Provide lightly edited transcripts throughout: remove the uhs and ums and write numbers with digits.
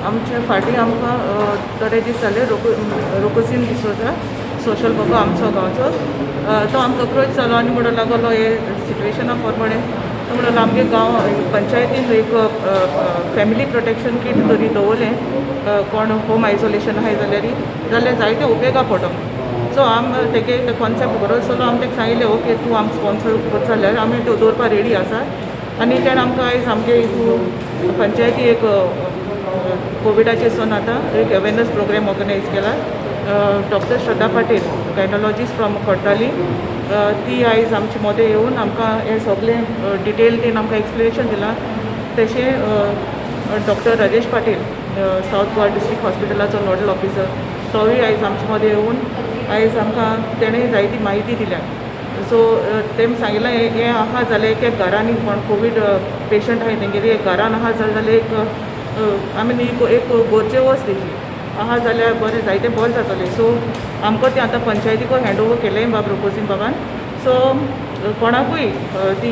आमचे फाटीं आमकां थोडे दीस जाले रोकोसीन डिसोजा सोशल वर्कर आमचो गांवचो, तो आमकां अप्रोच जालो आनी म्हणून लागलो हे सिट्युएशना प्रमाणे तो म्हणून आमगे गांव पंचायतीन एक फॅमिली प्रोटेक्शन कीट तरी दवरलें, कोण होम आयसोलेशन आहाय जाल्यार जायते उपेगा पडटलो. सो आम तेगे कॉन्सेप्ट बरो आसलो. आमी ताका सांगिल्लें, ओके, तूं आमकां स्पॉन्सर करता जाल्यार आमी त्यो दवरपा रेडी आसा. आनी तेणें आमकां आयज आमगे पंचायती एक कोविडाचे सोन आतां एक अवेरनस प्रोग्राम ऑर्गनायज केला. Doctor Shraddha Patil, gynaecologist from कोटाली, ती आयज आमचे मोदें येवन आमकां हें सगळें डिटेल तीन आमकां एक्सप्लेनेशन दिलां. तशें doctor Rajesh Patil, south Goa district हॉस्पिटलाचो नोडल ऑफिसर, तोय आयज आमचे मदें येवन आयज आमकां तेणें जायती म्हायती दिल्या. सो तेम सांगिल्लें, हें आहा जाल्यार एक घरांनी कोण कोवीड पेशंट आहाय तेंगेली एक घरान आहा जाल्यार एक I mean एक गरजे वस्त तेजी आहा जाल्यार बरें, जायतें बरें जातलें. सो आमकां तें आतां पंचायतीको हँड ओवर केलें बाब रोकोसीन बाबान. सो कोणाकूय ती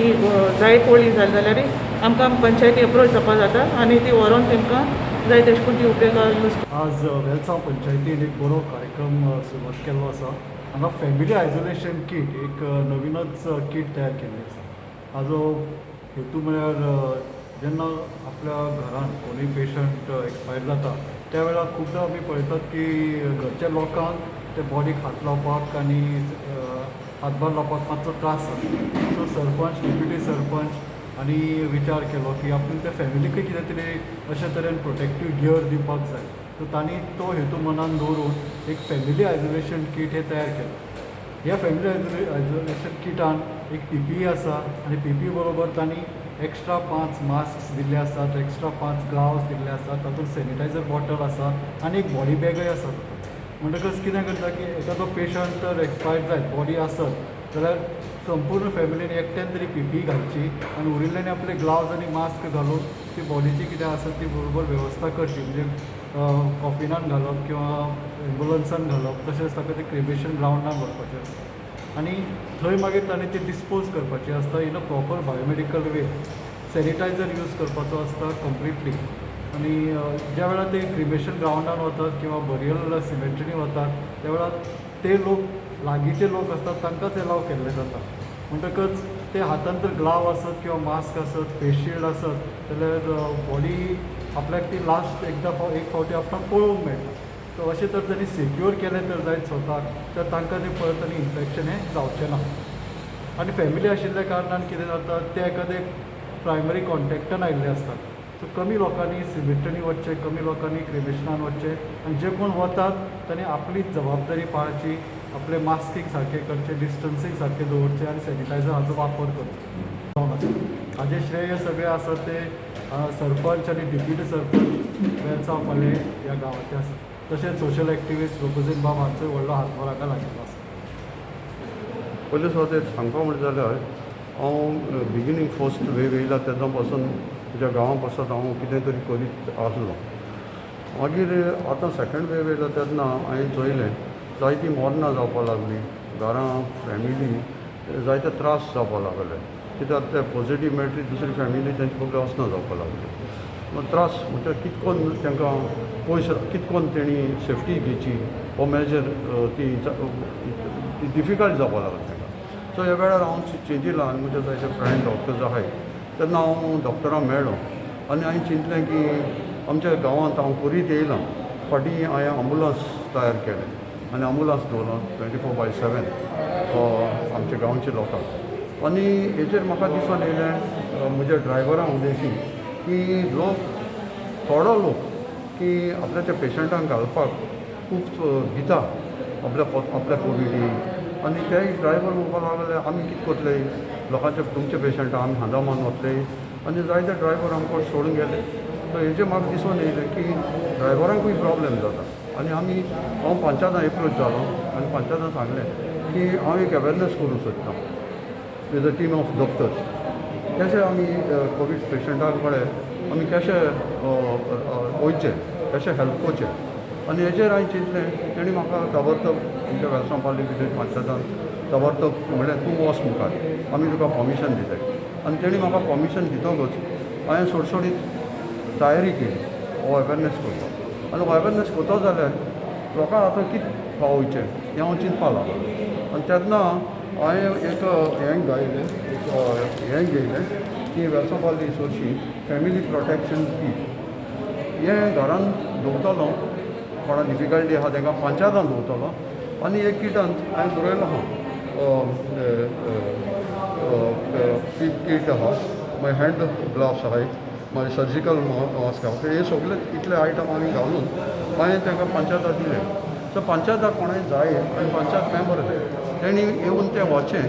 जाय पडली जाली जाल्यार आमकां पंचायती अप्रोच जावपा जाता आनी ती व्हरोन तेमकां जाय तशें करून ती उपेगा यूज. आज वेलसांव पंचायतीन एक बरो कार्यक्रम सुरवात केल्लो आसा. हांगा फॅमिली आयसोलेशन कीट एक नवीनच कीट तयार केल्ली आसा. हाजो हेतू म्हळ्यार जेन्ना आपल्या घरान कोणूय पेशंट एक्सपायर जाता, त्या वेळार खुबदां आमी पळयतात की घरच्या लोकांक ते बॉडीक हात लावपाक आनी हातभार लावपाक मातसो त्रास जाता. सो सरपंच, डेप्युटी सरपंच आनी विचार केलो की आपूण त्या फॅमिलीकूय कितें तरी अशे तरेन प्रोटेक्टीव गियर दिवपाक जाय. सो तांणी तो हेतू मनान दवरून एक फॅमिली आयसोलेशन कीट हें तयार केलें. ह्या फॅमिली आयसोलेशन किटान एक पीपीई आसा आनी पीपीई बरोबर तांणी एक्स्ट्रा 5 मास्क दिल्ले आसात, एक्स्ट्रा 5 ग्लावज दिल्ले आसात, तातूंत सॅनिटायझर बॉटल आसा आनी एक बॉडी बॅगय आसा. म्हणटकच कितें करता की एखादो पेशंट जर एक्सपायर्ड जायत, बॉडी आसत जाल्यार संपूर्ण फॅमिलीन एकट्यान तरी पीपीई घालची आनी उरिल्ल्यांनी आपले ग्लावज आनी मास्क घालून ती बॉडीची कितें आसा ती बरोबर वेवस्था करची, म्हणजे कॉफिनान घालप किंवा एम्बुलन्सान घालप. तशेंच ताका ते क्रिमेशन ग्रावंडान व्हरपाचें आसता आनी थंय मागीर ताणें ती डिस्पोज करपाची आसता in a proper biomedical way. Sanitizer use करपाचो आसता कंप्लिटली. आनी ज्या वेळार ते क्रिमेशन ग्रावंडान वतात किंवा बरियल सिमेट्रीनी वतात, त्या वेळार ते लोक, लागींचे लोक आसतात, तांकांच एलाव केल्ले जाता. म्हणटकच ते हातान जर ग्लाव आसत किंवा मास्क आसत, फेस शिल्ड आसत जाल्यार बॉडी आपल्याक ती लास्ट एकदां एक फावटी आपणाक पळोवंक मेळटा. सो अशें तर तांणी सिक्योर केलें तर जायत स्वताक, तर तांकां तें परत आनी इन्फेक्शन हें जावचें ना. आनी फॅमिली आशिल्ल्या कारणान कितें जाता, ते एखादे प्रायमरी कॉन्टेक्टान आयिल्ले आसतात. सो कमी लोकांनी सिमेट्रीनी वचचें, कमी लोकांनी क्रिमेशनान वचचें आनी जे कोण वतात तांणी आपली जबाबदारी पाळची, आपलें मास्कींग सारकें करचें, डिस्टन्सींग सारकें दवरचें आनी सॅनिटायझर हाचो वापर करचो जावन आसा. हाजें श्रेय सगळें आसा ते सरपंच आनी डेप्युटी सरपंच वेलसांव पाले ह्या गांवाचे आसा. तशेंच सोशल एक्टिविस्ट रोकोजीन बाब हांचोय व्हडलो हातभार हाका लागिल्लो आसा. पयले सुवातेर सांगपा म्हणलें जाल्यार हांव बिगिनींग फर्स्ट वेव येयला तेन्ना पासून म्हज्या गांवा पासत हांव कितें तरी करीत आसलो. मागीर आतां सेकंड वेव येयला तेन्ना हांवें चोयलें, जायतीं मरणां जावपाक लागलीं, घरां फॅमिली जायते त्रास जावपाक लागले, कित्याक ते पॉझिटीव मेळटली दुसरी फॅमिली तेंचे फुडले वचना जावपाक लागली. त्रास म्हणजे कितकोन तांकां पयस कितकोन तेणी सेफ्टी घेवची हो मेजर ती डिफिकल्ट जावपाक लागली तांकां. सो ह्या वेळार हांव चिंतिलां आनी म्हजे जायते फ्रेंड डॉक्टर्स आहाय, तेन्ना हांव डॉक्टरांक मेळ्ळो आनी हांवें चिंतलें की आमच्या गांवांत हांव करीत येयलां. फाटीं हांवें आंबुलन्स तयार केलें आनी आंबुलन्स दवरलो 24/7 आमच्या गांवच्या लोकांक. आनी हेचेर म्हाका दिसून येयलें म्हज्या ड्रायव्हरांक उद्देशी की लोक, थोडो लोक की आपल्याच्या पेशंटांक घालपाक खूब भिता आपल्या आपल्या कोविडी. आनी ते ड्रायव्हर म्हणपाक लागले, आमी कितें करतले लोकांचे, तुमचे पेशंटां आमी हांगा मान वतले. आनी जायते ड्रायव्हर आमकां सोडून गेले. सो हेजेर म्हाका दिसून येयलें की ड्रायव्हरांकूय प्रॉब्लेम जाता. आनी आमी हांव पंचायतान एप्रोच जालो आनी पंचायतान सांगलें की हांव एक अवेरनस करूंक सोदतां with a team of doctors, कशें आमी कोवीड पेशंटां कडेन आमी कशें वयचें, कशें हेल्प करचें. आनी हेजेर हांवें चिंतलें, तेणी म्हाका ताबडतोब आमच्या वेलसांव पार्ली विलेज पंचायतान ताबडतोब म्हणलें, तूं वच मुखार, आमी तुका पर्मिशन दिताय. आनी तेणी म्हाका पर्मिशन दितकच हांवें सोडसोडीत तयारी केली हो अवेरनेस करपाक. आनी हो अवेरनेस करता जाल्यार लोकांक आतां कितें पावोवचें हें हांव चिंतपाक लागलो. आनी तेन्ना हांवें एक हें गायलें, एक हें घेयलें की वेलसांव सोरशी फॅमिली प्रोटेक्शन कीट हें घरान दवरतलो, कोणा डिफिकल्टी आसा तांकां पंचायतान दवरतलो. आनी एक किटान हांवें बरयलो आहा, किट आहा, मागीर हँड ग्लाव्स आहाय, मागीर सर्जिकल मास्क आहा, हे सगळे इतले आयटम आमी घालून मागीर तांकां पंचायताक दिले. सो पंचायताक कोणाय जाय आनी पंचायत मेंबर जाय तेणी येवन तें वचचें.